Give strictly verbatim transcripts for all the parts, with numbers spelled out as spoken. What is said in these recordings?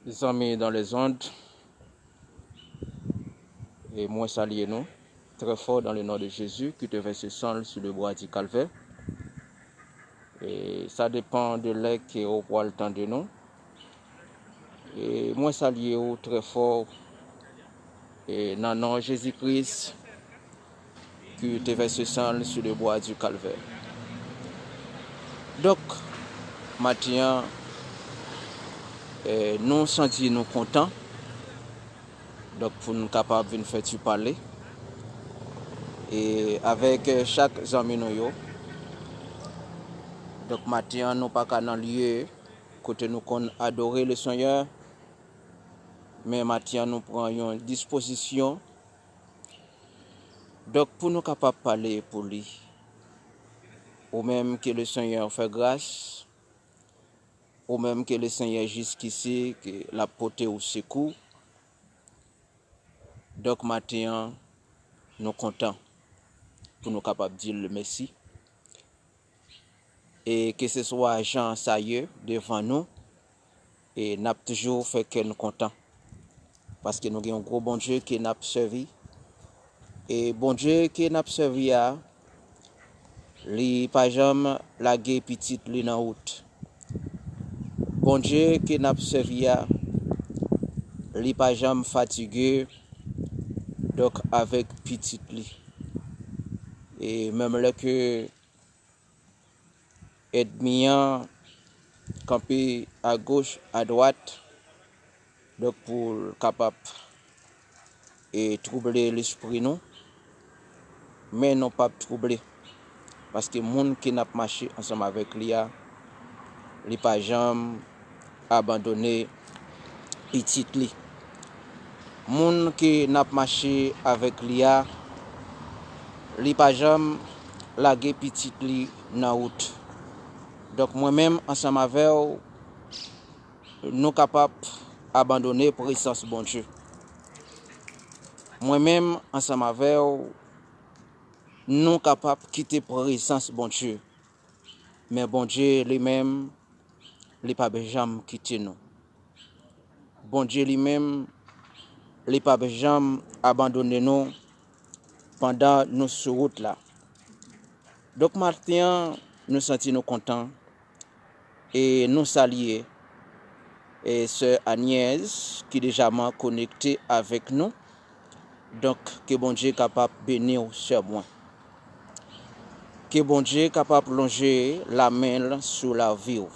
Zanmi dans les ondes, e mwen salye nou très fort dans le nom de Jésus qui te verse sang sur le bois du calvaire. E sa depan de lè ke ou pral tande nou. E mwen salye ou très fort, e nan non Jezi Kris ki te verse sang sur le bois du calvaire. Donk, maten an, e nou santi nou kontan. Donk, pou nou kapab vin fè ti pale e avèk, e, chak zanmi nou yo. Donk, maten an, nou pa ka nan lye kote nou konn adore le Senyè, men maten an, nou pran yon dispozisyon. Donk, pou nou kapab pale pou li, ou menm ke le Senyè fè gras, ou menm ke le Senyè jiskisi ke l ap pote ou sekou. Donk, maten an, nou kontan pou nou kapab di l mèsi. E keseswa jan sa ye devan nou, e n ap toujou fè kè n kontan. Paske nou gen yon gwo Bondye ke n ap sèvi. E Bondye ke n ap sèvi a, li pa janm lage pitit li nan wout. Bondye ke n ap sèvi a, li pa janm fatige, donk, avèk pitit li. E menm lè ke ènmi an kanpe agoch, adwat, donk, pou l kapab, e twouble lespri nou, men nou p ap twouble, paske moun ke n ap mache ansanm avèk li a, li pa janm abandone pitit li. Moun ke n ap mache avèk li a, li pa janm lage pitit li nan wout. Donk, mwen menm, ansanm avè w, nou kapab abandone prezans Bondye. Mwen menm, ansanm avè w, nou kapab kite prezans Bondye. Men Bondye li menm, li p ap janm kite nou. Bondye li menm, li p ap janm abandone nou pandan nou sou wout la. Donk, maten an, nou santi nou kontan e nou salye, e sè Agnès ki deja konekte avèk nou. Donk, ke Bondye kapab beni w, sè mwen. Ke Bondye kapab lonje lamen l sou lavi w.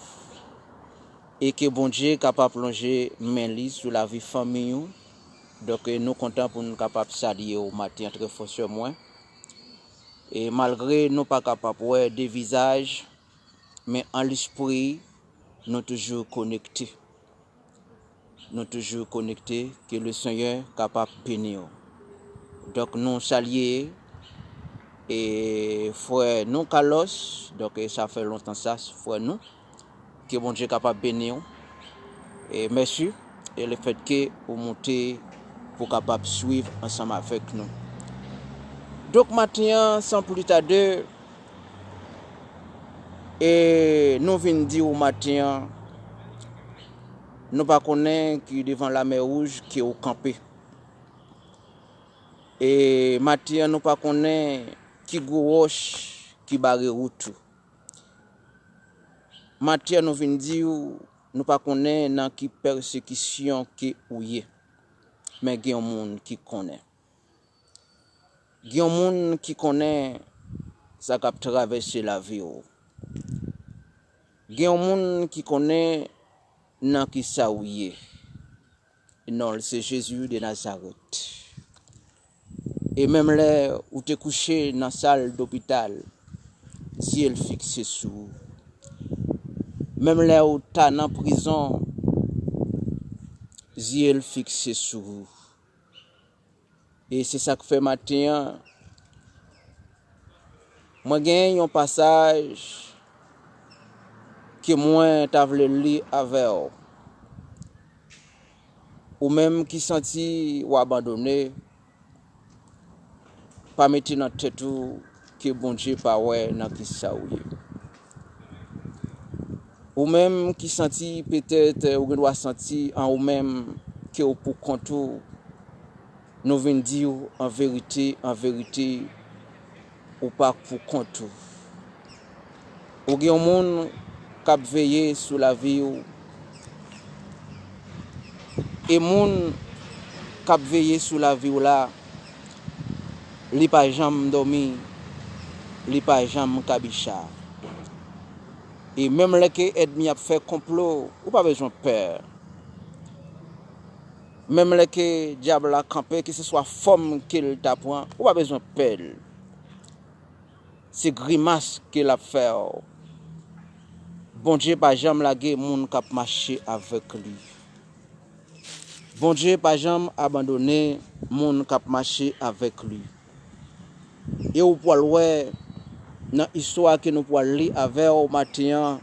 E ke Bondye kapab lonje men li sou lavi fanmi w. Donk, e nou kontan pou nou kapab salye w maten an trè fò, sè mwen. E malgre nou pa kapab wè de vizaj, men an lespri, nou toujou konekte. Nou toujou konekte, ke le Senyè kapab beni w. Donk, nou salye, e, frè nou, Carlos. Donk, e, sa fè lontan sa, frè nou. Ke Bondye kapab beni w. E mèsi, e le fèt ke ou moute pou kapab swiv ansanm avèk nou. Donk, maten an, san pli tade, e nou vin di w maten an, nou pa konnen ki devan lamè wouj ke w kanpe. E maten an, nou pa konnen ki gwo wòch ki bare wout ou. Maten an, nou vin di w, nou pa konnen nan ki pèsekisyon ke ou ye. Men gen yon moun ki konnen. Gen yon moun ki konnen sa k ap travèse lavi w. Gen yon moun ki konnen nan ki sa ou ye. Non l se Jezi de Nazarèt. E menm lè ou te kouche nan sal dopital, zye l fikse sou ou. Menm lè ou ta nan prizon, zye l fikse sou ou. E se sa k fè maten an, mwen gen yon pasaj ke mwen ta vle li avè w. Ou menm ki santi w abandone, pa mete nan tèt ou ke Bondye pa wè nan ki sa ou ye. Ou menm ki santi petèt ou gen dwa santi an ou menm ke w pou kont ou, nou vin di w an verite, an verite, ou pa pou kont ou. Ou gen yon moun k ap veye sou lavi w. E moun k ap veye sou lavi w la, li pa janm dòmi, li pa janm kabicha. E menm lè ke ènmi ap fè konplo, ou pa bezwen pè. Menm lè ke dyab la kanpe, keseswa fòm ke l ta pran, ou pa bezwen pè l. Se grimas ke l ap fè w. Bondye pa janm lage moun k ap mache avèk li. Bondye pa janm abandone moun k ap mache avèk li. E ou pral wè nan istwa ke nou pral li avè w maten an,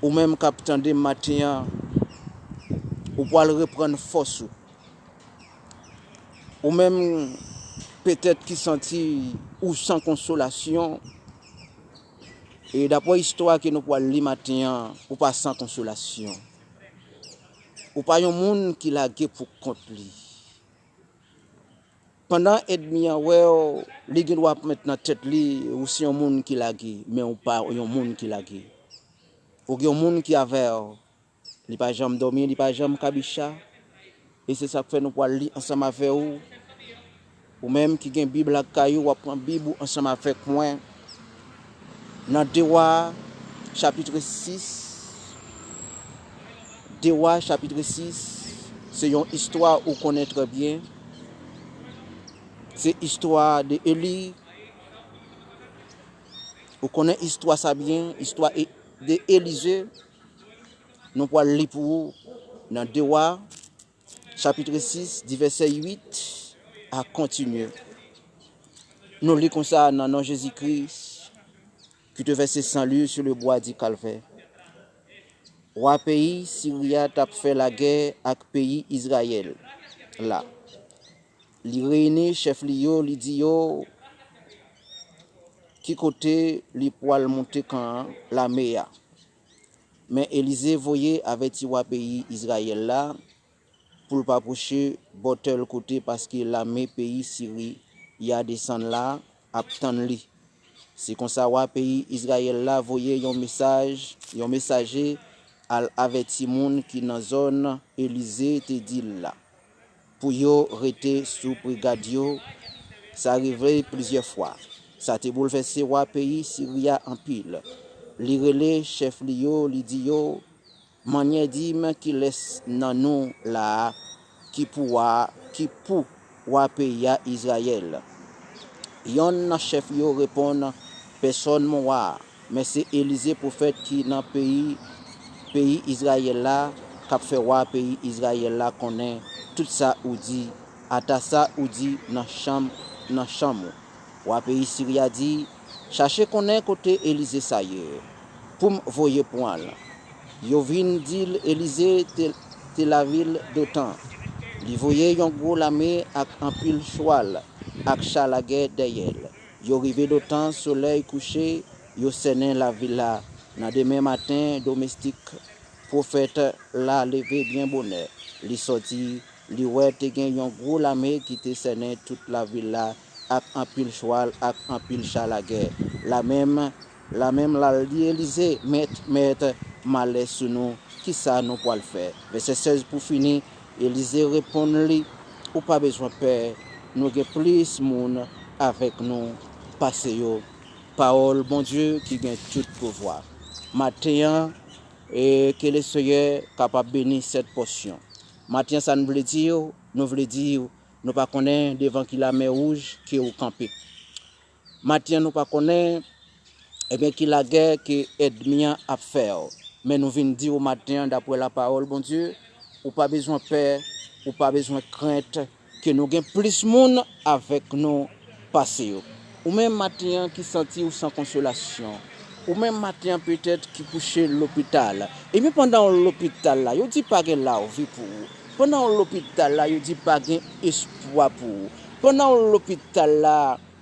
ou menm k ap tande m maten an, ou pral reprann fòs ou. Ou menm petèt ki santi ou san konsolasyon, e daprè istwa ke nou pral li maten an, ou pa san konsolasyon. Ou pa yon moun ki lage pou kont li. Pandan ènmi an wè w, li gen dwa ap met nan tèt li, ou se yon moun ki lage, men ou pa yon moun ki lage. Ou gen yon moun ki avè w. Li pa janm dòmi, li pa janm kabicha. E se sa k fè nou pral li ansanm avè w. Ou menm ki gen Bib lakay ou, w ap pran Bib ou ansanm avèk mwen. Nan de Wa, chapit sis. De Wa, chapit sis, se yon istwa ou konnen trè byen. Se istwa de Eli. Ou konnen istwa sa byen, istwa E- de Elize. Nou pral li pou ou nan de Wa, chapit sis, di vèsè uit a kontinye. Nou li konsa nan non Jezi Kris, ki te vèse san li sou le bwa di Kalvè. Wa peyi Siri a t ap fè lagè ak peyi Izrayèl la. Li reyini chèf li yo, li di yo ki kote li pral moute kan lame a. Men Elize voye avèti wa peyi Izrayèl la pou l pa pwoche bò tèl kote, paske lame peyi Siri a desann la ap tann li. Se konsa, wa peyi Izrayèl la voye yon mesaj, yon mesaje al avèti moun ki nan zòn Elize te di l la, pou yo rete sou brigad yo. Sa rive plizyè fwa. Sa te boulvèse wa peyi Siri a anpil. Li rele chèf li yo, li di yo, manyè di m kilès nan nou la a ki pou wa, ki pou wa peyi a Izrayèl. Yonn nan chèf yo reponn, pèsòn, mon wa, men se Elize pwofèt ki nan peyi, peyi Izrayèl la, k ap fè wa peyi Izrayèl la konnen tout sa ou di, ata sa ou di nan chanm, nan chanm ou. Wa peyi Siri a di, chache konnen kote Elize sa ye, pou m voye pran l. Yo vin di l Elize te, te lavil Dotan. Li voye yon gwo lame ak anpil chwal ak cha lagè dèyè l. Yo rive Dotan, solèy kouche, yo sènen lavil la. Nan demen maten, domestik pwofèt la leve byen bonè. Li sòti, li wè te gen yon gwo lame ki te sènen tout lavil la ak anpil chwal ak anpil cha lagè. Lamenm, lamenm l al di Elize, mèt, mèt, malè sou nou, kisa nou pral fè? Vèsè sèz pou fini, Elize reponn li, ou pa bezwen pè, nou gen plis moun avèk nou pase yo. Pawòl Bondye ki gen tout pouvwa. Maten an, e ke Leseyè kapab beni sèt pòsyon. Maten an, sa n vle di w, nou vle di w, nou pa konnen devan ki lamè wouj ke ou kanpe. Maten an, nou pa konnen, ebyen, ki lagè ke ènmi an ap fè w. Men nou vin di w maten an, daprè lapawòl Bondye, ou pa bezwen pè, ou pa bezwen krent, ke nou gen plis moun avèk nou pase yo. Ou menm maten an ki santi w san konsolasyon. Ou menm maten an petèt ki kouche lopital. Ebyen, pandan w lopital la, yo di pa gen lavi pou ou. Pandan w lopital la, yo di pa gen espwa pou ou. Pandan w lopital la,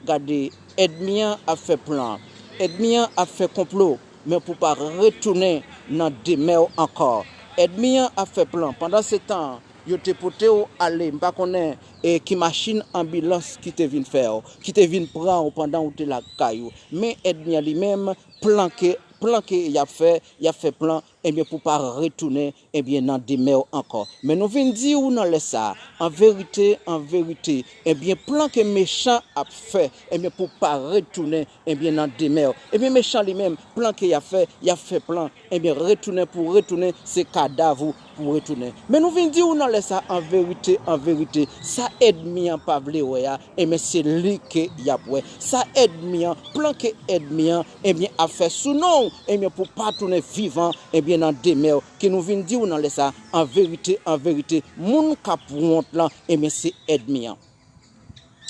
gade, ènmi an ap fè plan. Ènmi an ap fè konplo. men pou pa retounen nan demen w ankò. Ènmi an ap fè plan. Pandan se tan, yo te pote w ale, m pa konnen e ki machin anbilans ki te vin fè w, ki te vin pran w pandan w te lakay ou. Men ènmi an li menm, plan ke, plan ke y ap fè, y ap fè plan, ebyen, pou pa retounen, ebyen, nan demen w ankò. Men nou vin di w nan lè sa a, an verite, an verite, ebyen, plan ke mechan ap fè, ebyen, pou pa retounen, ebyen, nan demen w. Ebyen, mechan li menm, plan ke y ap fè, y ap fè plan, ebyen, retounen pou retounen, se kadav ou pou retounen. Men nou vin di w nan lè sa a, an verite, an verite, sa ènmi an pa vle wè a, ebyen, se li ke y ap wè. Sa ènmi an, plan ke ènmi an, ebyen, ap fè sou non w, ebyen, pou pa tounen vivan, ebyen, nan demen w, ke nou vin di w nan lè sa a, an verite, an verite, moun k ap wont lan, ebyen, se ènmi an.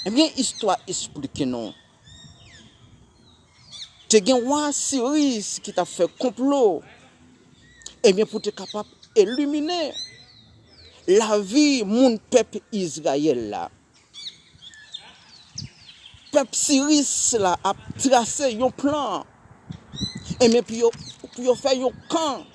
Ebyen, istwa esplike nou. Te gen wa Siris ki t ap fè konplo, ebyen, pou te kapab elimine lavi moun pèp Izrayèl la. Pèp Siris la ap trase yon plan, ebyen, pou yo, pou yo fè yon kan,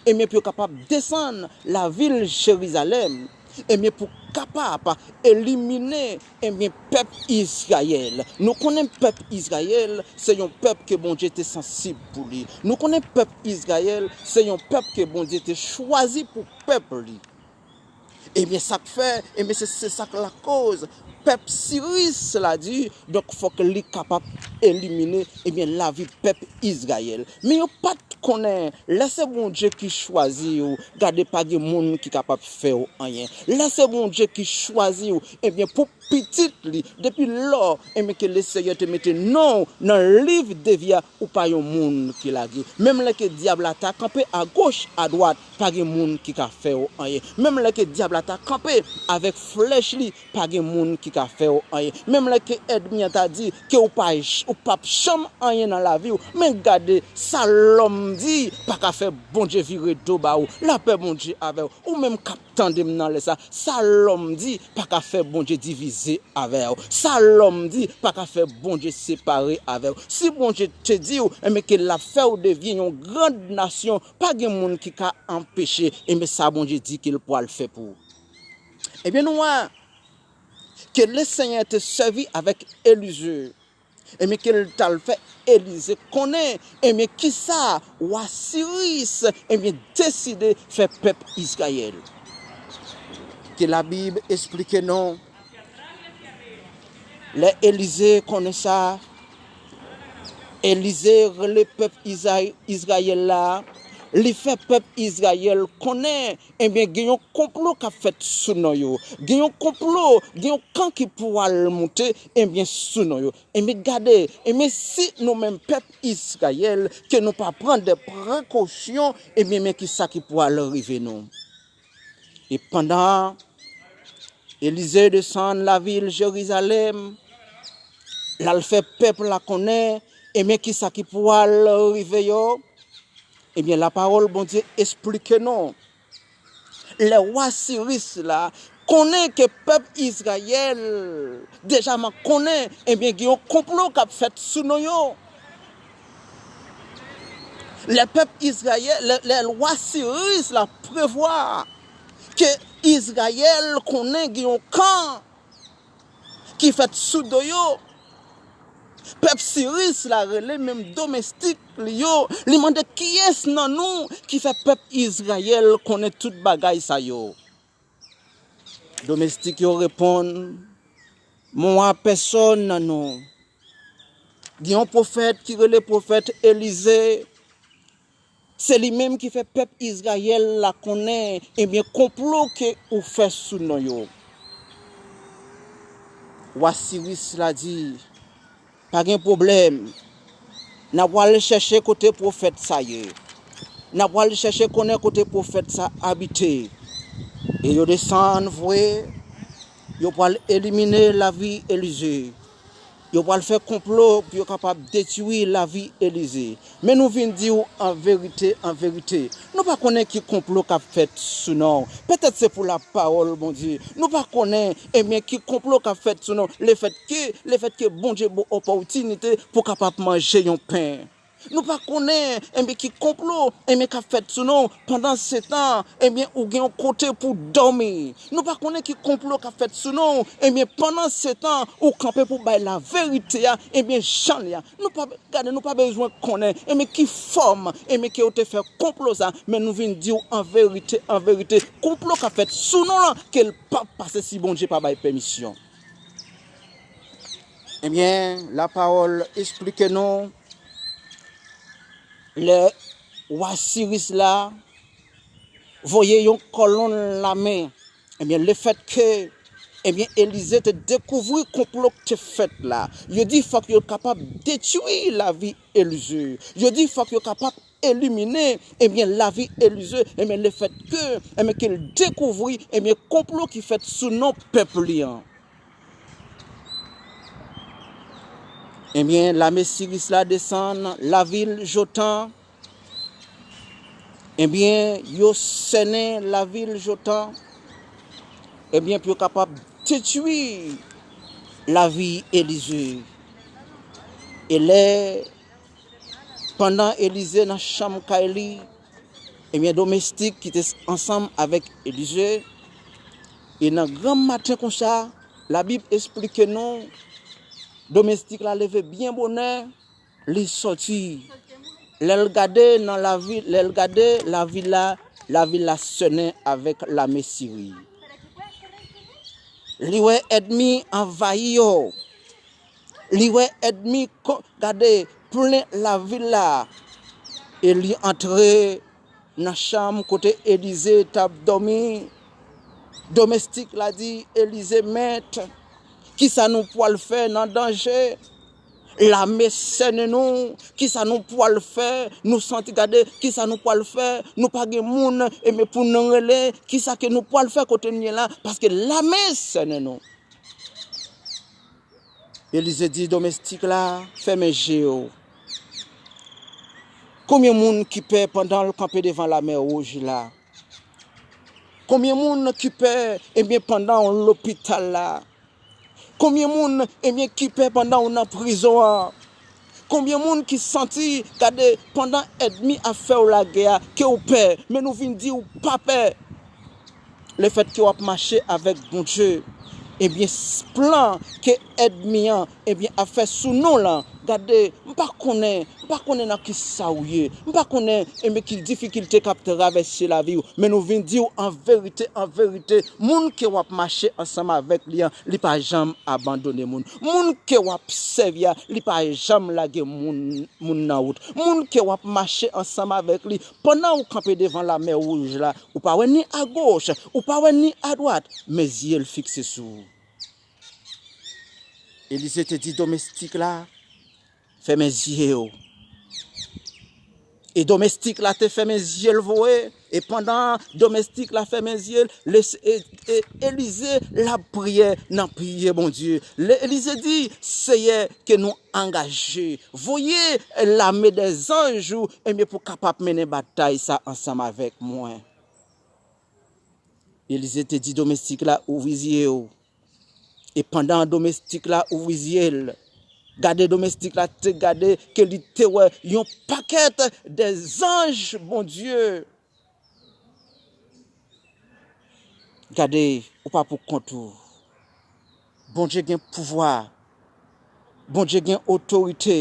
ebyen, pou yo kapab desann lavil Jerizalèm, ebyen, pou kapab elimine, ebyen, pèp Izrayèl. Nou konnen pèp Izrayèl, se yon pèp ke Bondye te sansib pou li. Nou konnen pèp Izrayèl, se yon pèp ke Bondye te chwazi pou pèp li. Ebyen, sa k fè, ebyen, se, se sa k lakoz pèp Siris la di, donk, fòk li kapab elimine, ebyen, lavi pèp Izrayèl. Men yo pa t konnen, lè se Bondye ki chwazi w, gade, pa gen moun ki kapab fè w anyen. Lè se Bondye ki chwazi w, ebyen, pou pitit li, depi lò, ebyen, ke Lesenyè te mete non w nan liv de vi a, ou pa yon moun ki lage. Menm lè ke dyab la ta kanpe agoch, adwat, pa gen moun ki ka fè w anyen. Menm lè ke dyab la ta kanpe avèk flèch li, pa gen moun ki ka fè w anyen. Menm lè ke ènmi an ta di ke ou pa j-, ou p ap janm anyen nan lavi w, men gade, sa lòm di pa ka fè Bondye vire do ba ou. Lapè Bondye avè w. Ou menm k ap tande m nan lè sa, sa lòm di pa ka fè Bondye divize avè w. Sa lòm di pa ka fè Bondye separe avè w. Si Bondye te di w, enben, ke l ap fè w devyen yon gran nasyon, pa gen moun ki ka anpeche, enben, sa Bondye di ke l pral fè pou ou. Ebyen, nou wè ke Lesenyè te sèvi avèk Elize, ebyen, ke l t al fè Elize konnen, ebyen, kisa wa Siris, ebyen, deside fè pèp Izrayèl. Ke Labib esplike nou, lè Elize konnen sa, Elize rele pèp Izay-, Izrayèl la, li fè pèp Izrayèl konnen, ebyen, gen yon konplo k ap fèt sou non yo. Gen yon konplo, gen yon kan ki pral moute, ebyen, sou non yo. Ebyen, gade, ebyen, si nou menm pèp Izrayèl, ke nou pa pran de prekosyon, ebyen, men kisa ki pral rive nou. E pandan Elize desann lavil Jerizalèm, l al fè pèp la konnen, ebyen, kisa ki pral rive yo? Ebyen, lapawòl Bondye esplike nou. Lè wa Siris la konnen ke pèp Izrayèl deja man konnen, ebyen, gen yon konplo k ap fèt sou non yo. Lè pèp Izrayèl, lè, lè wa Siris la prevwa ke Izrayèl konnen gen yon kan ki fèt sou do yo, pèp Siris la rele menm domestik li yo, li mande, "Kiyès nan nou ki fè pèp Izrayèl konnen tout bagay sa yo?" Domestik yo reponn, "Mwen wè pèsòn nan nou. Gen yon pwofèt ki rele pwofèt Elize. Se li menm ki fè pèp Izrayèl la konnen, ebyen, konplo ke ou fè sou non yo." Wa Siris la di, "Pa gen pwoblèm. N a pral chèche kote pwofèt sa ye. N a pral chèche konnen kote pwofèt sa abite." E yo desann vre, yo pral elimine lavi Elize. Yo pral fè konplo pou yo kapab detwi lavi Elize. Men nou vin di w an verite, an verite, nou pa konnen ki konplo k ap fèt sou non w. Petèt se pou lapawòl Bondye. Nou pa konnen, ebyen, ki konplo k ap fèt sou non w. Lefètke, lefètke Bondye ba w opòtinite pou w kapab manje yon pen. Nou pa konnen, ebyen, ki konplo, ebyen, k ap fèt sou nou. Pandan se tan, ebyen, ou gen yon kote pou dòmi. Nou pa konnen ki konplo k ap fèt sou nou. Ebyen, pandan se tan, ou kanpe pou bay laverite a, ebyen, jan l ye a. Nou pa, gade, nou pa bezwen konnen, ebyen, ki fòm, ebyen, ke yo te fè konplo sa, men nou vin di w an verite, an verite, konplo k ap fèt sou nou lan, ke l p ap pase si Bondye pa bay pèmisyon. Ebyen, lapawòl esplike nou, lè wa Siris la voye yon kòlonn lame, ebyen, lefètke, ebyen, Elize te dekouvri konplo k te fèt la, yo di fòk yo kapab detwi lavi Elize. Yo di fòk yo kapab elimine, ebyen, lavi Elize, ebyen, lefètke, ebyen, ke l dekouvri, ebyen, konplo ki fèt sou non pèp li an. Ebyen, lame Siris la desann lavil Jotan. Ebyen, yo sènen lavil Jotan. Ebyen, pou yo kapab detwi lavi Elize. E lè, pandan Elize nan chanm kay li, ebyen, domestik ki te ansanm avèk Elize, e nan granm maten konsa, Labib esplike nou, domestik la leve byen bonè, li sòti. Lè l gade nan lavil, lè l gade lavil la, lavil la sènen avèk lame Siri. Li wè ènmi anvayi yo. Li wè ènmi ko-, gade, plen lavil la. E li antre nan chanm kote Elize t ap dòmi. Domestik la di Elize, Mèt, kisa nou pwal fè nan danje? Lame sènen nou, kisa nou pwal fè? Nou santi, gade, kisa nou pwal fè? Nou pa gen moun, ebyen, pou nou rele, kisa ke nou pwal fè kote n ye la? Paske lame sènen nou. Elize di domestik la, fèmen je w. Konbyen moun ki pè pandan l kanpe devan lamè wouj la? Konbyen moun ki pè, ebyen, pandan w lopital la? Konbyen moun, ebyen, ki pè pandan w nan prizon an? Konbyen moun ki santi, gade, pandan ènmi ap fè w lagè a, ke w pè, men nou vin di w pa pè? Lefètke w ap mache avèk Bondye, ebyen, s-, plan ke ènmi an, ebyen, ap fè sou nou lan, gade, m pa konnen, m pa konnen nan kisa w ye, m pa konnen, ebyen, ki difikilte k ap travèse lavi w, men nou vin di w an verite, an verite, moun ke w ap mache ansanm avèk li an, li pa janm abandone moun. Moun ke w ap sèvi a, li pa janm lage moun, moun nan wout. Moun ke w ap mache ansanm avèk li, pandan w kanpe devan lamè wouj la, ou pa wè ni agoch, ou pa wè ni adwat, men zye l fikse sou ou. Elize te di domestik la, fèmen zye w. E domestik la te fèmen zye l vre, e pandan domestik la fèmen zye l, le, e, e, Elize l ap priye nan priye Bondye. Le, Elize di, Seyè, ke nou angaje, voye lame dèzanj ou, ebyen, pou kapab mennen batay sa ansanm avèk mwen. Elize te di domestik la, ouvri zye w. E pandan domestik la ouvri zye l, gade domestik la te gade ke li te wè yon pakèt dèzanj Bondye. Gade, ou pa pou kont ou. Bondye gen pouvwa. Bondye gen otorite.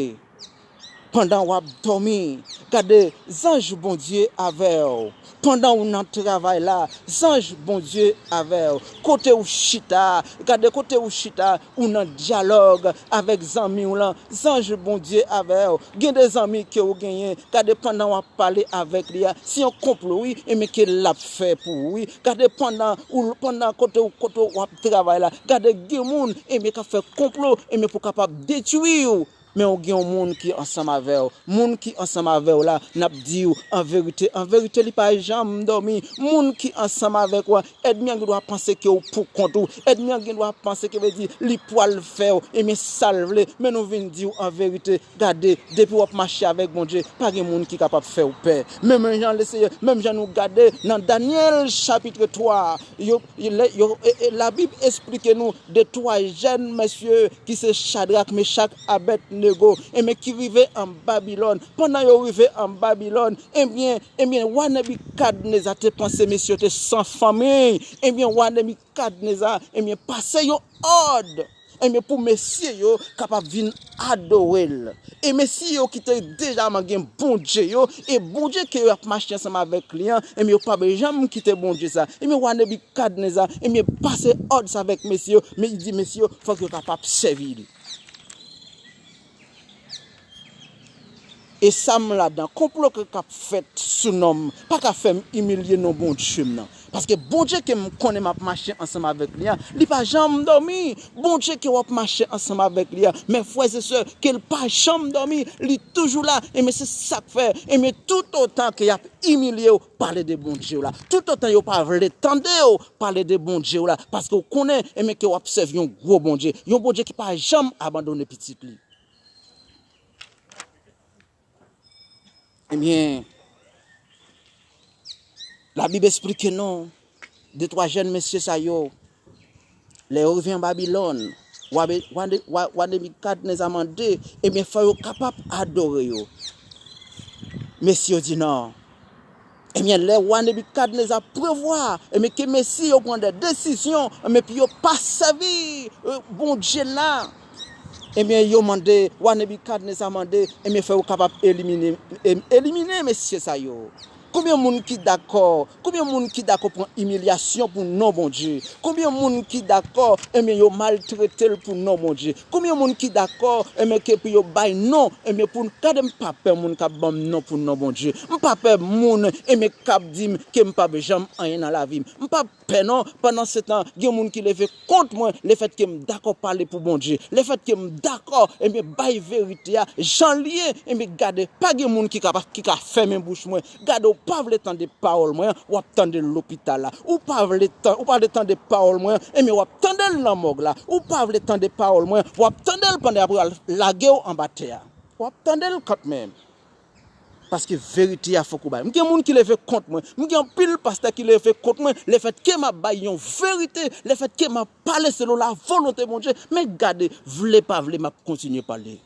Pandan w ap dòmi, gade, zanj Bondye avè w. Pandan w nan travay la, zanj Bondye avè w. Kote w chita, gade, kote w chita, ou nan dyalòg avèk zanmi w lan, zanj Bondye avè w. Gen de zanmi ke w genyen, gade, pandan w ap pale avèk li a, se yon konplo, wi, ebyen, ke l ap fè pou ou, wi. Gade, pandan ou, pandan kote w, kote w ap travay la, gade, gen moun, ebyen, k ap fè konplo, ebyen, pou kapab detwi w. Men w gen yon moun ki ansanm avè w. Moun ki ansanm avè w la, n ap di w, an verite, an verite, li pa janm dòmi. Moun ki ansanm avèk ou a, ènmi an gen dwa panse ke w pou kont ou. Ènmi an gen dwa panse ke, vle di, li pwal fè w, ebyen, sa l vle. Men nou vin di w an verite, gade, depi w ap mache avèk Bondye, pa gen moun ki kapab fè w pè. Men menm jan Leseyè, menm jan nou gade nan Danyèl chapit twa, yo, yo, yo, e, e, Labib esplike nou de twa jèn mesye ki se Chadrak, Mechak, Abèd Abednego, ebyen, ki rive an Babilòn. Pandan yo rive an Babilòn, ebyen, ebyen, wa Nebikadneza te panse mesye yo te san fanmi. Ebyen, wa Nebikadneza, ebyen, pase yon òd, ebyen, pou mesye yo kapab vin adore l. E mesye yo ki te deja gen bondye yo, e bondye ke y ap mache ansanm avèk li an, ebyen, yo pa janm kite bondye sa. Ebyen, wa Nebikadneza, ebyen, pase òd sa avèk mesye yo, men li di mesye yo, fòk yo kapab sèvi li. E sa m ladan, konplo ke k ap fèt sou non m, pa ka fè m imilye non Bondye m nan. Paske Bondye ke m konnen m ap mache ansanm avèk li a, li pa janm dòmi. Bondye ke w ap mache ansanm avèk li a, men frè e sè, ke l pa janm dòmi, li toujou la. E men se sa k fè, e men toutotan ke y ap imilye w, pale de Bondye w la. Toutotan yo pa vle tande w, pale de Bondye w la. Paske w konnen, e men ke w ap sèvi yon gwo Bondye. Yon Bondye ki pa janm abandone pitit li. Ebyen, Labib esplike nou, de twa jèn mesye sa yo, lè yo rive an Babilòn, wa, wa, wa, wa Nebikadneza mande, ebyen, fò yo kapab adore yo. Mesye yo di non. Ebyen, lè wa Nebikadneza prevwa, ebyen, ke mesye yo pran de desizyon, ebyen, pou yo pa sèvi, e, Bondye la, ebyen, yo mande, wa Nebikadneza mande, ebyen, fò yo kapab elimine, e, elimine mesye sa yo. Konbyen moun ki dakò? Konbyen moun ki dakò pran imilyasyon pou non Bondye? Konbyen moun ki dakò, ebyen, yo maltrete l pou non Bondye? Konbyen moun ki dakò, ebyen, ke pou yo bay non, ebyen, pou n gade, m pa pè moun k ap ban m non pou non Bondye. M pa pè moun, ebyen, k ap di m ke m p ap janm anyen nan lavi m. M pa pè non, pandan se tan, gen moun ki leve kont mwen, lefètke m dakò pale pou Bondye, lefètke m dakò, ebyen, bay verite a, jan l ye, ebyen, gade, pa gen moun ki ka, ki ka fèmen bouch mwen. Gade, w pa vle tande pawòl mwen, w ap tande l lopital la. Ou pa vle tan-, ou pa vle tande pawòl mwen, ebyen, w ap tande l nan mòg la. Ou pa vle tande pawòl mwen, w ap tande l pandan y ap lage w anba tè a. W ap tande l kanmenm. Paske verite a fòk ou bay. M gen moun ki leve kont mwen. M gen anpil pastè ki leve kont mwen. Lefètke m ap bay yon verite, lefètke m ap pale selon lavolonte Bondye. Men gade, vle pa vle, m ap kontinye pale.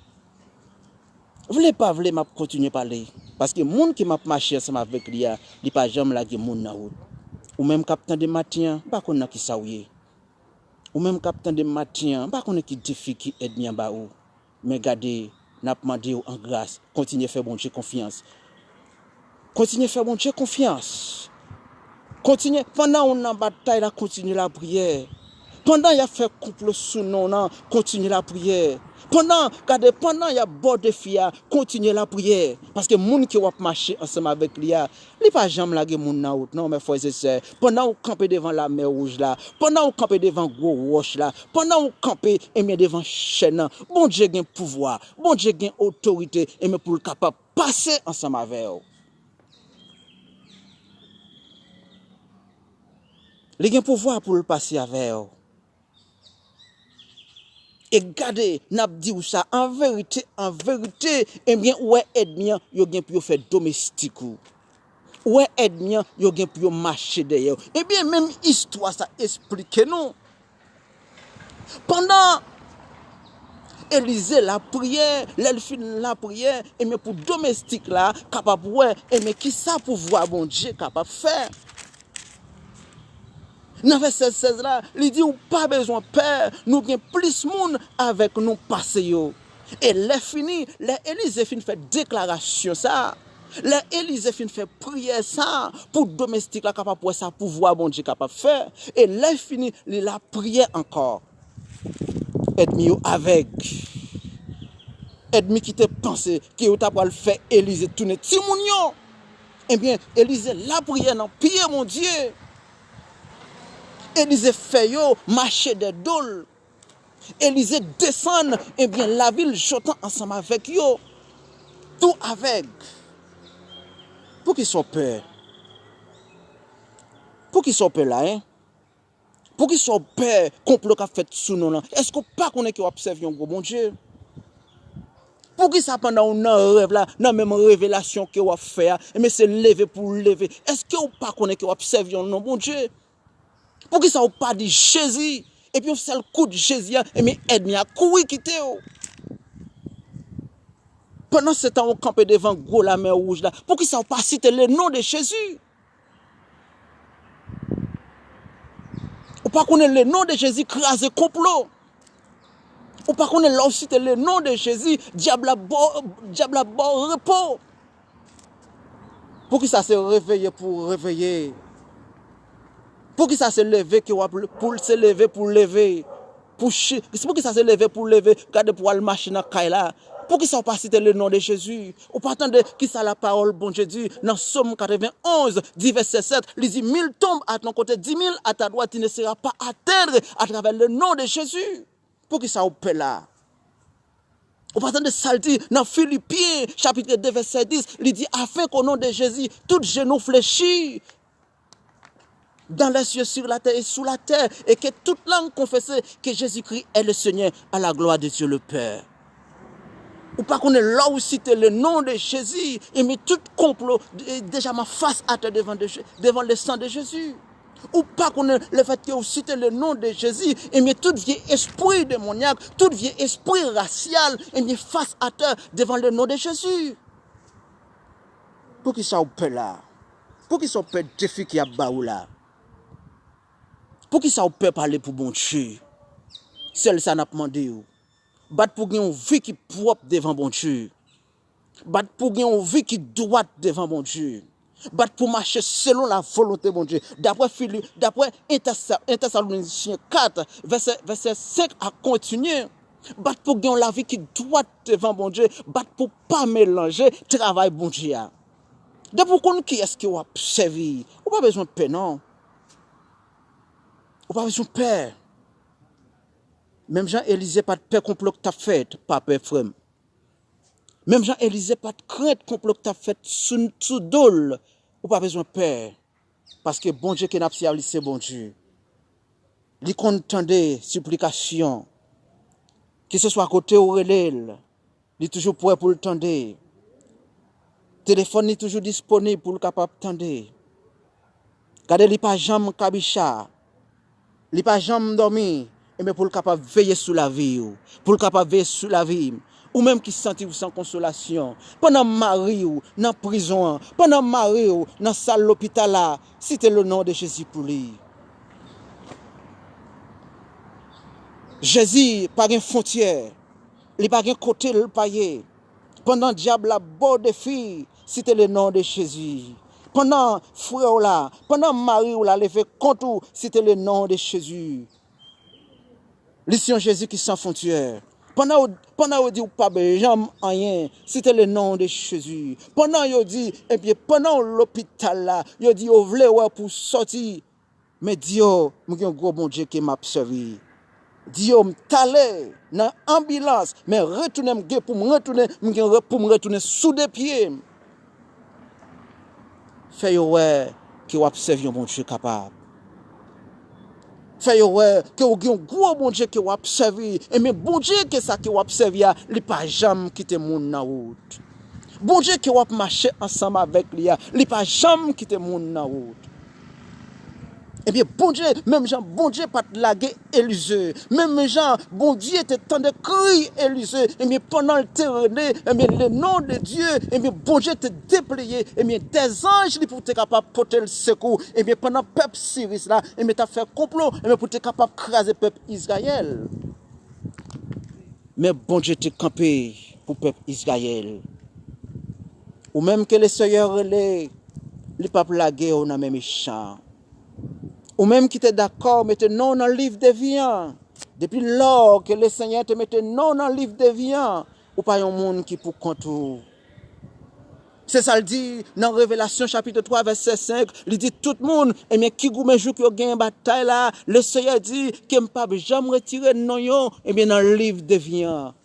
Vle pa vle, m ap kontinye pale. Paske moun ke m ap mache ansanm avèk li a, li pa janm lage moun nan wout. Ou menm k ap tande maten an, m pa konn nan kisa w ye. Ou menm k ap tande m maten an, m pa konnen ki defi ki ènmi an ba ou. Men gade, n ap mande w an gras, kontinye fè Bondye konfyans. Kontinye fè Bondye konfyans. Kontinye, pandan w nan batay la, kontinye lapriyè. Pandan y ap fè konplo sou non w nan, kontinye lapriyè. Pandan, gade, pandan y ap ba w defi a, kontinye lapriyè. Paske moun ke w ap mache ansanm avèk li a, li pa janm lage moun nan wout non, men frè e sè. Pandan w kanpe devan lamè wouj la, pandan w kanpe devan gwo wòch la, pandan w kanpe, ebyen, devan chèn nan, Bondye gen pouvwa, Bondye gen otorite, ebyen, pou l kapab pase ansanm avè w. Li gen pouvwa pou l pase avè w. E gade, n ap di w sa, an verite, an verite, ebyen, ou wè ènmi an, yo gen pou yo fè domestik ou. Ou wè ènmi an, yo gen pou yo mache dèyè w. Ebyen, menm istwa sa esplike nou. Pandan Elize lapriyè, lè l fin lapriyè, ebyen, pou domestik la kapab wè, ebyen, kisa pouvwa Bondye kapab fè. Nan vèsè sèz la, li di, ou pa bezwen pè, nou gen plis moun avèk nou pase yo. E lè fini, lè Elize fin fè deklarasyon sa, lè Elize fin fè priyè sa, pou domestik la kapab wè sa pouvwa Bondye kapab fè, e lè fini, li lapriyè ankò. Ènmi yo avèg. Ènmi ki te panse ke yo ta pral fè Elize tounen timoun yo. Ebyen, Elize lapriyè nan pye Bondye. Elize fè yo mache dè do l. Elize desann, ebyen, lavil Jotan ansanm avèk yo. Tou avèg. Poukisa w pè? Poukisa w pè la, en? Poukisa w pè konplo k ap fèt sou non w lan? Èske w pa konnen ke w ap sèvi yon gwo Bondye? Poukisa pandan w nan rèv la, nan menm revelasyon ke w ap fè a, ebyen se leve pou w leve? Èske w pa konnen ke w ap sèvi yon non Bondye? Poukisa w pa di Jezi? Epi yon sèl kout Jezi a, ebyen ènmi a kouri kite w. Pandan se tan ou kanpe devan gwo lamè wouj la, poukisa ou pa site le non de Jezi? Ou pa konnen le non de Jezi kraze konplo? Ou pa konnen lè w site le non de Jezi, dyab la ba w, dyab la ba w repo? Poukisa se reveye pou w reveye? Poukisa se leve ke w ap, pou se leve pou leve? Pou chi, poukisa se leve pou leve? Gade pou w al mache nan kay la. Poukisa w pa site le non de Jezi? Ou pa tande kisa lapawòl Bondye di nan Sòm katrevenn onz, di vèsè sèt, li di, mille tombent à ton côté, dix mille à ta droite, tu ne seras pas atteint à travers le nom de Jésus. Poukisa w pè la? Ou pa tande sa l di nan Filipyen, chapit de, vèsè dis, li di, afin qu'au nom de Jésus, tout genou fléchisse dans les cieux, sur la terre et sous la terre, et que toute langue confesse que Jésus-Christ est le Seigneur, à la gloire de Dieu le Père. Ou pa konnen lè w site le non de Jezi, ebyen tout konplo, e, deja m ap fas atè devan, de, devan le sang de Jésus. Ou pa konnen lefètke w site le non de Jezi, ebyen tout vye espri demonyak, tout vye espri rasyal, ebyen fas atè devan le non de Jezi. Poukisa w pè la? Poukisa w pè defi ke y ap ba ou la? Poukisa w pè pale pou Bondye? Sèl sa n ap mande w. Bat pou gen yon vi ki pwòp devan Bondye. Bat pou gen yon vi ki dwat devan Bondye. Bat pou mache selon la volonte Bondye. Daprè Fili, daprè Entèsa, Entèsalonisyen kat, vèsè, vèsè senk a kontinye. Bat pou gen yon lavi ki dwat devan Bondye. Bat pou pa melanje travay Bondye a. Depi w konn kiyès ke w ap sèvi, ou pa bezwen pè non. Ou pa bezwen pè. Menm jan Elize pa t pè konplo k t ap fèt, pa pè, frè m. Menm jan Elize pa t krent konplo k t ap fèt sou, sou do l, ou pa bezwen pè. Paske Bondye ke n ap sèvi, se Bondye. Li konn tande siplikasyon. Keseswa kote ou rele l, li toujou prè pou l tande. Telefòn li toujou disponib pou l kapab tande. Gade, li pa janm kabicha. Li pa janm dòmi. Ebyen, pou l kapab veye sou lavi w. Pou l kapab veye sou lavi m. Ou menm ki santi w san konsolasyon. Pandan mari w nan prizon an. Pandan mari w nan sal lopital la. Site le non de Jezi pou li. Jezi pa gen fwontyè. Li pa gen kote l pa ye. Pandan dyab la ba w defi, site le non de Jezi. Pandan frè w la, pandan mari w la leve kont ou, site le non de Jezi. Li se yon Jezi ki san fwontyè. Pandan yo, pandan yo di w p ap janm anyen, site le non de Jezi. Pandan yo di, ebyen, pandan w lopital la, yo di yo vle wè pou w sòti. Men di yo, m gen yon gwo Bondye ke m ap sèvi. Di yo, m t ale nan anbilans, men retounen m gen pou m retounen, m gen re-, pou m retounen sou de pye m. Fè yo wè ke w ap sèvi yon Bondye kapab. Fè yo wè ke w gen yon gwo Bondye ke w ap sèvi. Ebyen, Bondye ke sa ke w ap sèvi a, li pa janm kite moun nan wout. Bondye ke w ap mache ansanm avèk li a, li pa janm kite moun nan wout. Ebyen, Bondye, menm jan Bondye pa t lage Elize, menm jan Bondye te tande kri Elize, ebyen, pandan l te rele, ebyen, le non de Dye, ebyen, Bondye te depleye, ebyen, dèzanj li pou te kapab pote l sekou, ebyen, pandan pèp Siris la, ebyen, t ap fè konplo, ebyen, pou te kapab kraze pèp Izrayèl. Men Bondye te kanpe pou pèp Izrayèl. Ou menm ke Lesenyè rele, li p ap lage w nan men mechan. Ou menm ki te dakò mete non w nan liv de vi an, depi lò ke Lesenyè te mete non w nan liv de vi an, ou pa yon moun ki pou kont ou. Se sa l di nan Revelasyon chapit twa vèsè senk, li di tout moun, ebyen, ki goumen jouk yo genyen batay la, Lesenyè di ke m p ap janm retire non yo, ebyen, nan liv de vi an.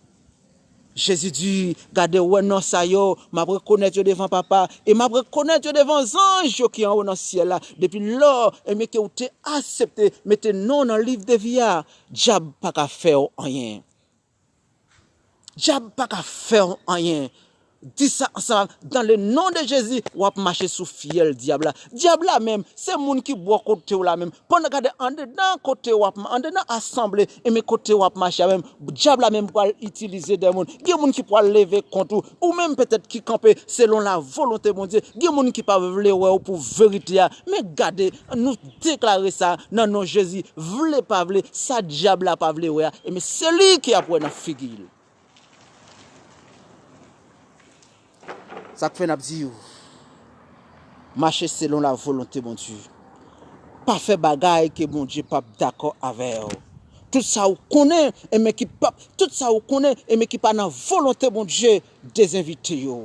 Jezi di, gade, w wè non sa yo, m ap rekonèt yo devan Papa, e m ap rekonèt yo devan zanj yo ki anwo nan syèl la. Depi lò, ebyen, ke w te aksepte mete non w nan liv de vi a, dyab pa ka fè w anyen. Dyab pa ka fè w anyen. Di sa ansanm, dans le nom de Jésus, w ap mache sou fyèl dyab la. Dyab la menm, se moun ki bò kote w la menm. Pandan gade andedan kote w ap, andedan asanble, e men kote w ap mache a menm, dyab la menm pral itilize de moun. Gen moun ki pral leve kont ou, ou menm petèt ki kanpe selon la volonte Bondye. Gen moun ki pa vle wè w pou verite a. Men gade, nou deklare sa nan non Jezi. Vle pa vle, sa dyab la pa vle wè a, e men se li ki ap wè nan figi l. Sa k fè n ap di w, mache selon la volonte Bondye. Pa fè bagay ke Bondye p ap dakò avè w. Tout sa ou konnen, e men ki p ap, tout sa ou konnen, e men ki pa nan volonte Bondye, dezenvite yo.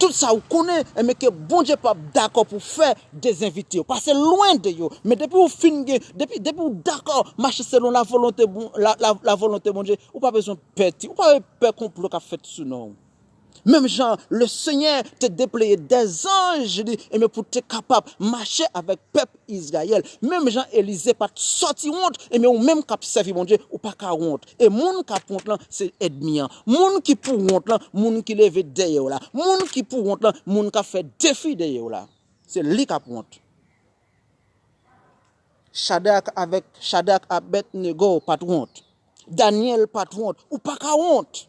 Tout sa ou konnen, e men ke Bondye p ap dakò pou fè, dezenvite yo. Pase lwen de yo. Men depi ou fin gen, depi, depi ou dakò mache selon la volonte Bon-, la, la, la volonte Bondye, ou pa bezwen pè ti, ou pa pè konplo k ap fèt sou non w. Menm jan Lesenyè te depleye dèzanj li, e men pou te kapab mache avèk pèp Izrayèl. Menm jan Elize pa t sòti wont, e men ou menm k ap sèvi Bondye, ou pa ka wont. E moun k ap wont lan, se ènmi an. Moun ki pou wont lan, moun ki leve dèyè w la. Moun ki pou wont lan, moun k ap fè defi dèyè w la. Se li k ap wont. Chadrak avèk, Chadrak, Abèdnego pa t wont. Danyèl pa t wont. Ou pa ka wont.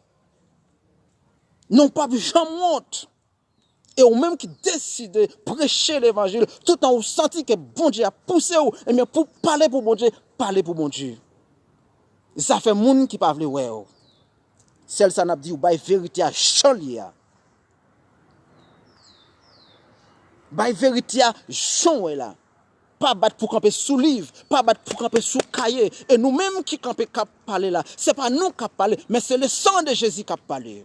Non, w p ap janm wont. E ou menm ki deside preche levanjil, toutan ou santi ke Bondye ap pouse w, ebyen, pou pale pou Bondye, pale pou Bondye. Zafè moun ki pa vle wè w. Sèl sa n ap di w, bay verite a jan l ye a. Bay verite a jan w wè la. Pa bat pou kanpe sou liv, pa bat pou kanpe sou kaye. E nou menm ki kanpe k ap pale la, se pa nou k ap pale, men se le sang de Jésus k ap pale.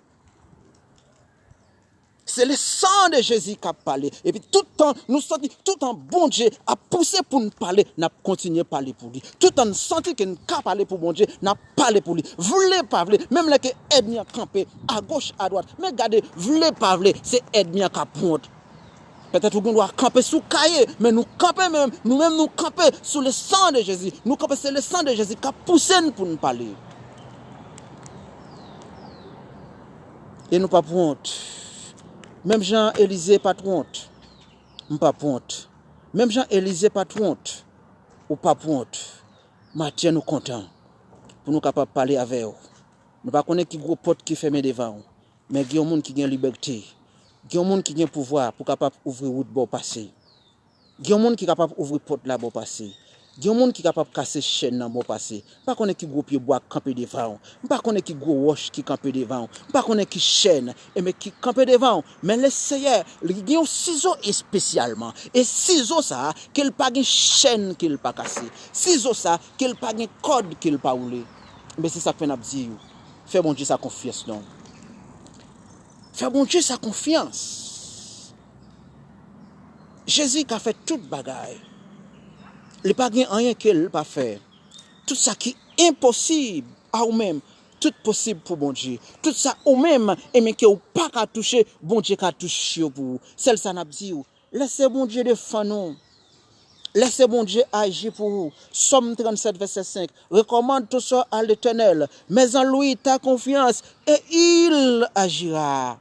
Se le sang de Jésus k ap pale. Epi tout tan nou santi, tout tan Bondye ap pouse pou n pale, n ap kontinye pale pou li. Tout tan n santi ke n ka pale pou Bondye, n ap pale pou li. Vle pa vle, menm lè ke ènmi an kanpe agoch, adwat, men gade, vle pa vle, se ènmi an k ap wont. Petèt ou gen dwa kanpe sou kaye, men nou kanpe menm, nou menm nou kanpe sou le sang de Jésus. Nou kanpe, se le sang de Jésus k ap pouse n pou n pale. E nou p ap wont. Menm jan Elize pa t wont, m p ap wont. Menm jan Elize pa t wont, ou p ap wont. Maten nou kontan pou nou kapab pale avè w. Nou pa konnen ki gwo pòt ki fèmen devan w, men gen yon moun ki gen libète. Gen yon moun ki gen pouvwa pou kapab ouvri wout ba w pase. Gen yon moun ki kapab ouvri pòt la ba w pase. Gen yon moun ki kapab kase chèn nan ba w pase. M pa konnen ki gwo pyebwa k kanpe devan w. M pa konnen ki gwo wòch ki kanpe devan w. M pa konnen ki chèn, e men ki kanpe devan w. Men Leseyè, li gen yon sizo espesyalman. E sizo sa a, ke l pa gen chèn ke l pa kase. Sizo sa a, ke l pa gen kòd ke l pa woule. Men se sa k fè n ap di w, fè Bondye sa konfyans non. Fè Bondye sa konfyans. Jezi ka fè tout bagay. Li pa gen anyen ke l pa fè. Tout sa ki enposib a ou menm, tout posib pou Bondye. Tout sa ou menm, e men ke ou pa ka touche, Bondye ka touche yo pou ou. Sèl sa n ap di w, lèse Bondye defann ou. Lèse Bondye aji pou ou. Sòm trannsèt, vèsè senk. Recommande ton sort à l'Éternel, mets en lui ta confiance, et il agira.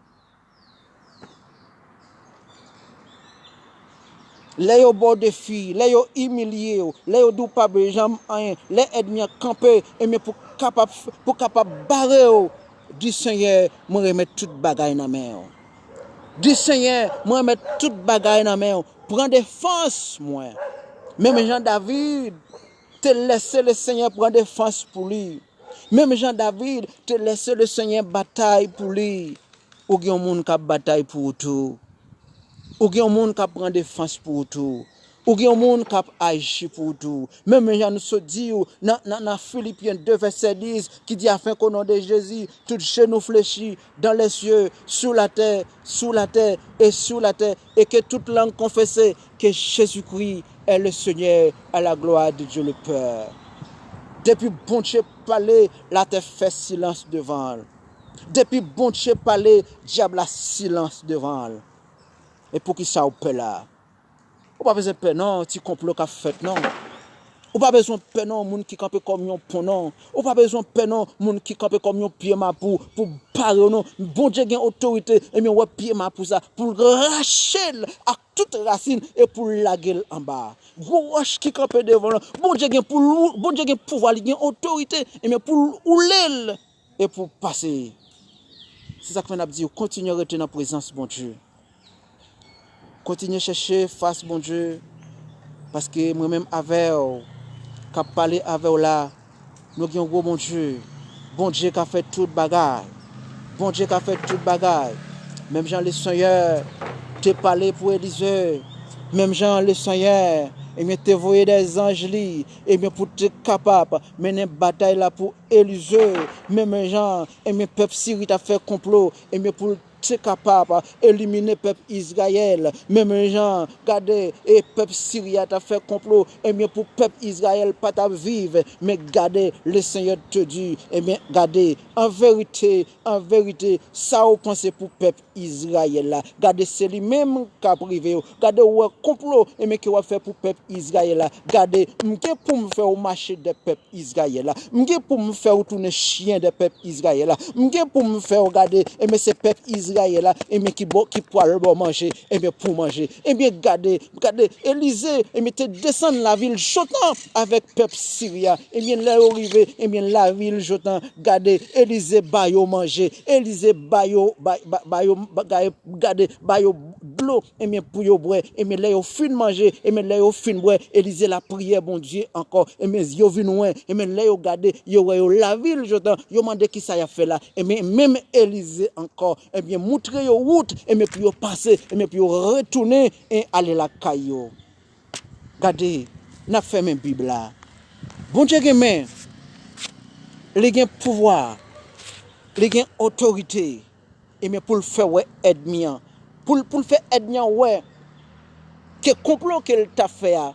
Lè yo ba w defi, lè yo imilye w, lè yo di w pa bezwen janm anyen, lè ènmi an kanpe, ebyen pou kapab, pou kapab bare w, di Senyè, mwen remèt tout bagay nan men w. Di Senyè, mwen remèt tout bagay nan men w. Pran defans mwen. Menm jan David te lèse Lesenyè pran defans pou li. Menm jan David te lèse Lesenyè batay pou li. Ou gen yon moun k ap batay pou ou tou. Ou gen yon moun k ap pran defans pou ou tou. Ou gen yon moun k ap aji pou ou tou. Menm jan nou sot di w nan, nan, nan Filipyen de vèsè dis ki di, afin qu'au nom de Jésus, tout genou fléchi dans les cieux, sur la terre, sous la terre et sur la terre, et que toute langue confesse que Jésus-Christ est le Seigneur, à la gloire de Dieu le Père. Depi Bondye pale, latè fè silans devan l. Depi Bondye pale, dyab la silans devan l. E poukisa w pè la? Ou pa bezwen pè non, ti konplo k ap fèt non. Ou pa bezwen pè non, moun ki kanpe kòm yon pon non. Ou pa bezwen pè non, moun ki kanpe kòm yon pye mapou pou bare w non. Bondye gen otorite, ebyen, wè pye mapou sa, pou l rache l ak tout rasin e pou l lage l anba. Gwo wòch ki kanpe devan l, Bondye gen pou l, Bondye gen pouvwa, li gen otorite, ebyen, pou l woule l e pou pase. Se sa k fè n ap di w, kontinye rete nan prezans Bondye. Kontinye chèche fas Bondye, paske mwen menm avè w, k ap pale avè w la, nou gen yon gwo Bondye. Bondye ka fè tout bagay. Bondye ka fè tout bagay. Menm jan Lesenyè te pale pou Elize, menm jan Lesenyè, ebyen, te voye dèzanj li, ebyen, pou te kapab mennen batay la pou Elize, menm jan, ebyen, pèp Siri t ap fè konplo, ebyen, pou l te kapab elimine pèp Izrayèl, menm jan, gade, e pèp Siri a t ap fè konplo, ebyen, pou pèp Izrayèl pa t ap viv, men gade, Lesenyè te di, ebyen, gade, an verite, an verite, sa w panse pou pèp Izrayèl la, gade, se li menm k ap rive yo, gade, w wè konplo, ebyen, ke w ap fè pou pèp Izrayèl la, gade, m gen pou m fè w mache dèyè pèp Izrayèl la. M gen pou m fè w tounen chyen dèyè pèp Izrayèl la. M gen pou m fè w gade, ebyen, se pèp Izrayèl la, ebyen, ki bò, ki pral ba w manje, ebyen, pou w manje. Ebyen, gade, gade, Elize, ebyen, te desann lavil Jotan avèk pèp Siri a. Ebyen, lè yo rive, ebyen, lavil Jotan, gade, Elize ba yo manje, Elize ba yo, ba, ba, ba yo, ba, gade, gade, ba yo dlo, ebyen, pou yo bwè. Ebyen, lè yo fin manje, ebyen, lè yo fin bwè, Elize lapriyè Bondye ankò. Ebyen, yo vin wè, ebyen, lè yo gade, yo wè yo lavil Jotan, yo mande kisa y ap fè la. Ebyen, menm Elize ankò, ebyen, moutre yo wout, ebyen, pou yo pase, ebyen, pou yo retounen e ale lakay yo. Gade, n ap fèmen Bib la. Bondye gen men, li gen pouvwa, li gen otorite. Ebyen, pou l fè wè ènmi an, pou l, pou l fè ènmi an wè ke konplo ke l t ap fè a,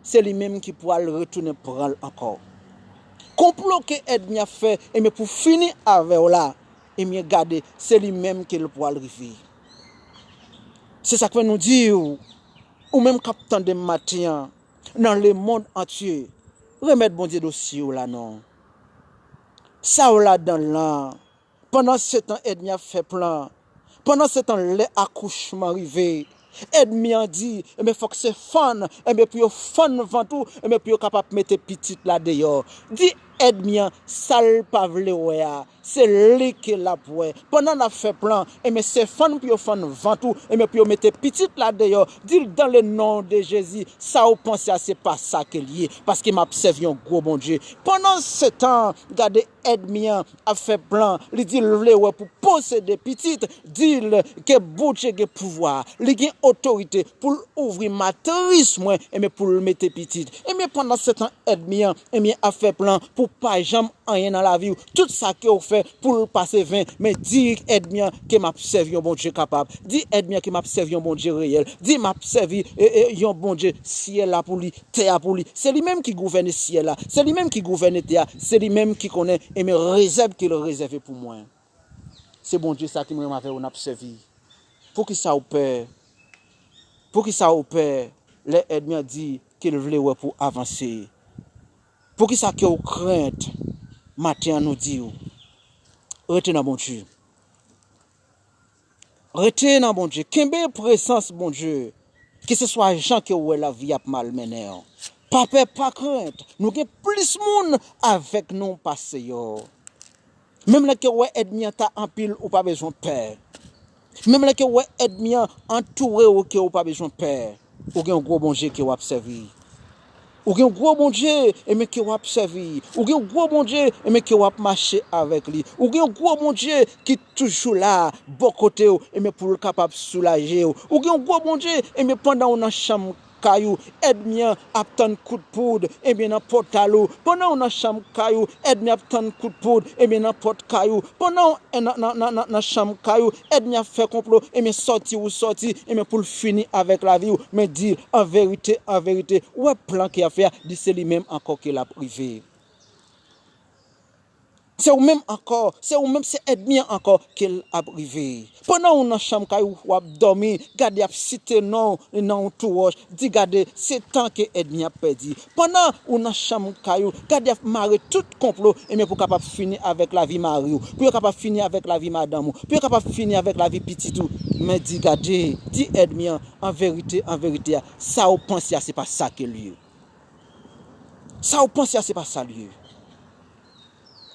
se li menm ki pral retounen pran l ankò. Konplo ke ènmi an ap fè, ebyen, pou fini avè w la, ebyen, gade, se li menm ke l pral rive. Se sa k fè nou di w, ou menm k ap tande m maten an, nan lemonn antye, remèt Bondye dosye w la non. Sa w ladan l lan, pandan se tan ènmi ap fè plan, pandan se tan lè akouchman rive, ènmi an di, ebyen, fòk se fann, ebyen, pou yo fann vant ou, ebyen, pou yo kapab mete pitit la deyò. Di ènmi an, sa l pa vle wè a, se li ke l ap wè. Pandan l ap fè plan, ebyen, se fann pou yo fann vant ou, ebyen, pou yo mete pitit la deyò. Di l, dans le nom de Jésus, sa w panse a, se pa sa ke l ye, paske m ap sèvi yon gwo Bondye. Pandan se tan, gade ènmi an ap fè plan, li di l vle wè pou posede pitit, di l ke Bondye gen pouvwa, li gen otorite pou l ouvri matris mwen, ebyen, pou l mete pitit. Ebyen, pandan se tan ènmi an, ebyen, ap fè plan pou pa janm anyen nan lavi w. Tout sa ke w fè pou l pase ven, men di ènmi an ke m ap sèvi yon Bondye kapab. Di ènmi an ke m ap sèvi yon Bondye reyèl. Di m ap sèvi, e, e, yon Bondye syèl la pou li, tè a pou li. Se li menm ki gouvène syèl la. Se li menm ki gouvène tè a. Se li menm ki konnen, ebyen, rezèv ke l rezève pou mwen. Se Bondye sa ke mwen menm avè w n ap sèvi. Poukisa w pè? Poukisa w pè lè ènmi an di ke l vle wè pou avanse? Poukisa ke w krent? Maten an nou di w, rete nan Bondye. Rete nan Bondye. Kenbe prezans Bondye. Keseswa jan ke w wè lavi ap malmennen w. Pa pè, pa krent. Nou gen plis moun avèk nou pase yo. Menm lè ke w wè ènmi an ta anpil, ou pa bezwen pè. Menm lè ke w wè ènmi an antoure w, ke w pa bezwen pè. Ou gen yon gwo Bondye ke w ap sèvi. Ou gen yon gwo Bondye, ebyen, ke w ap sèvi. Ou gen yon gwo Bondye, ebyen, ke w ap mache avèk li. Ou gen yon gwo Bondye ki toujou la, bò kote w, ebyen, pou l kapab soulaje w. Ou gen yon gwo Bondye, ebyen, pandan w nan chanm kay ou, ènmi an ap tann kout poud, ebyen, nan pòtal ou. Pandan w nan chanm kay ou, ènmi ap tann kout poud, ebyen, nan pòt kay ou. Pandan w nan, nan, nan, nan, nan chanm kay ou, ènmi ap fè konplo, ebyen, sòti ou sòti, ebyen, pou l fini avèk lavi w. Men di, an verite, an verite, ou wè plan ke y ap fè a, di se li menm ankò ke l ap rive. Se ou menm ankò, se ou menm, se ènmi an ankò ke l ap rive. Pandan ou nan chanm kay ou, w ap dòmi, gade y ap site non w nan yon tou wòch, di gade, se tan ke ènmi an ap pèdi. Pandan ou nan chanm kay ou, gade y ap mare tout konplo, ebyen pou kapab fini avèk lavi mari w, pou yo kapab fini avèk lavi madanm ou, pou yo kapab fini avèk lavi pitit ou. Men di gade, di ènmi an, an verite, an verite a, sa w panse a se pa sa ke l ye. Sa w panse a se pa sa l ye.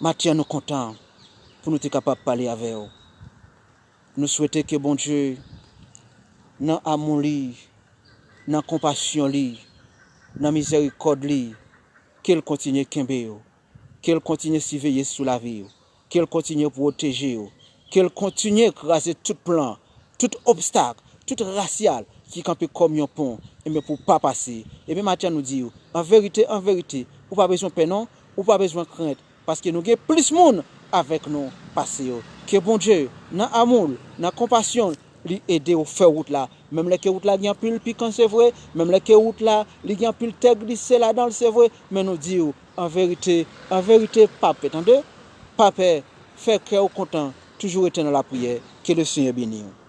Maten an nou kontan pou nou te kapab pale avè w. Nou swete ke Bondye, nan amou li, nan konpasyon li, nan mizèrikòd li, ke l kontinye kenbe w, ke l kontinye siveye sou lavi w, ke l kontinye pwoteje w, ke l kontinye kraze tout plan, tout obstak, tout rasyal ki kanpe kòm yon pon, ebyen pou w pa pase. Ebyen maten an nou di w, an verite, an verite, ou pa bezwen pè non, ou pa bezwen krent, paske nou gen plis moun avèk nou pase yo. Ke Bondye, nan amou l, nan konpasyon l, li ede w fè wout la. Menm lè ke wout la gen anpil pikan, se vre, menm lè ke wout la, li gen anpil tè glise ladan l, se vre, men nou di w, an verite, an verite, pa pè, tande, pa pè, fè kè w kontan, toujou rete nan lapriyè, ke le Senyè beni w.